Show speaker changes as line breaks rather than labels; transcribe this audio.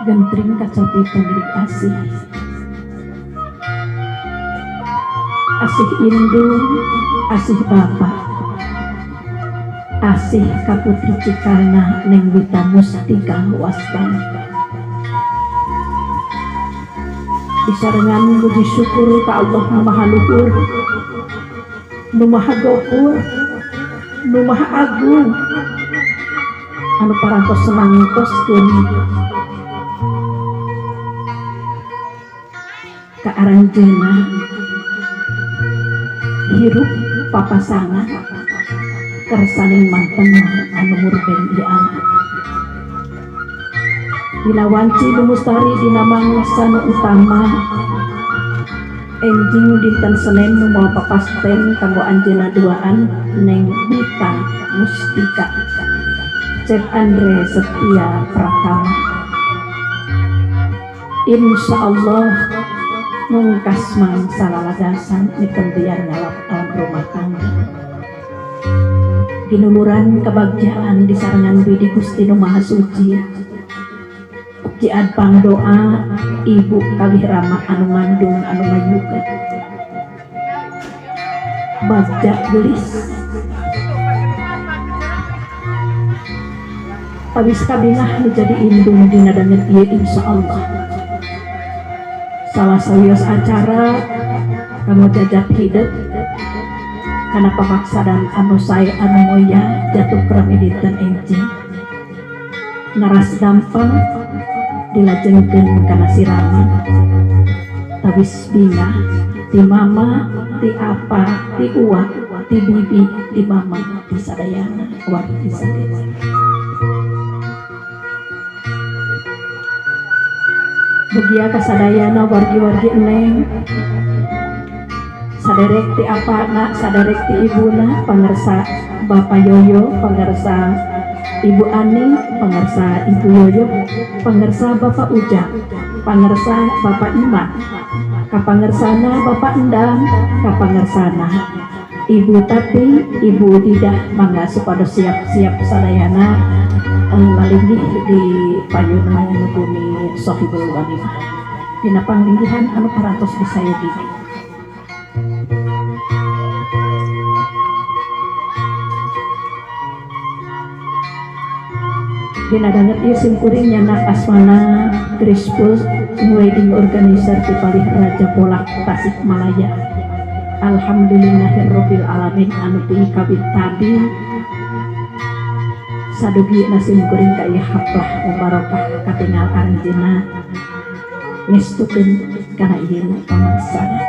Gentring kacapi pemilik asih, asih indung, asih bapak, asih kaputri cikalna Neng Wita Mustika Wastan. Disarengan puji syukur ka Allah nu Maha Luhur, nu Maha Gofur, nu Maha Agung, anu parantos nangtoskeun ka aranjeunna hirup papasangan kersaning mantena anu murben di alam. Dina wanci nu mustari dina mangsa nu utama enjing dinten Senen nu moal papasten kanggo anjeunna duaan Neng Wita Mustika Cep Andre Setia Pratama. Insyaallah mungkas mangsa lalagasan mitendian ngalap alam rumah tangga. Ginuluran kebagjaan disarengan Widi Gusti Nu Maha Suci. Jiad pangdoa ibu kalih rama anu ngandung anu mayuga. Bagja gelis. Pawis kabinah nu jadi indung dina danget ieu insyaallah. Salah sawios acara kanggo jajab hidup kana pamaksadan anu sae anu moya jatuh krami dinten enjing ngaras gampang dilajengkeun kana siraman tawis bingah ti mama ti apa ti uwa ti bibi ti mama ti sadayana wargi sadaya. Mugia kasadayana wargi-wargi eneng saderek ti apana saderek ti ibuna pangersa Bapak Yoyo pangersa Ibu Ani pangersa Ibu Yoyo pangersa Bapak Ujang pangersa Bapak Iman kapangersana Bapak Endang kapangersana Ibu Tati Ibu Didah mangga supados siap-siap sadayana lalingih di payuna bumi Sohibul Walimah dina panglinggihan anu parantos disayogi. Dina danget ieu simkuring nyanak asmana Krispus wedding organizer ti Palih Raja Polak Tasikmalaya. Alhamdulillahirabbil alamin anu ti kawit tadi sadugi nasim kuring ka ieu haplah mubarokah katingal aranjeunna ngestukeun kana ieu pamaksana.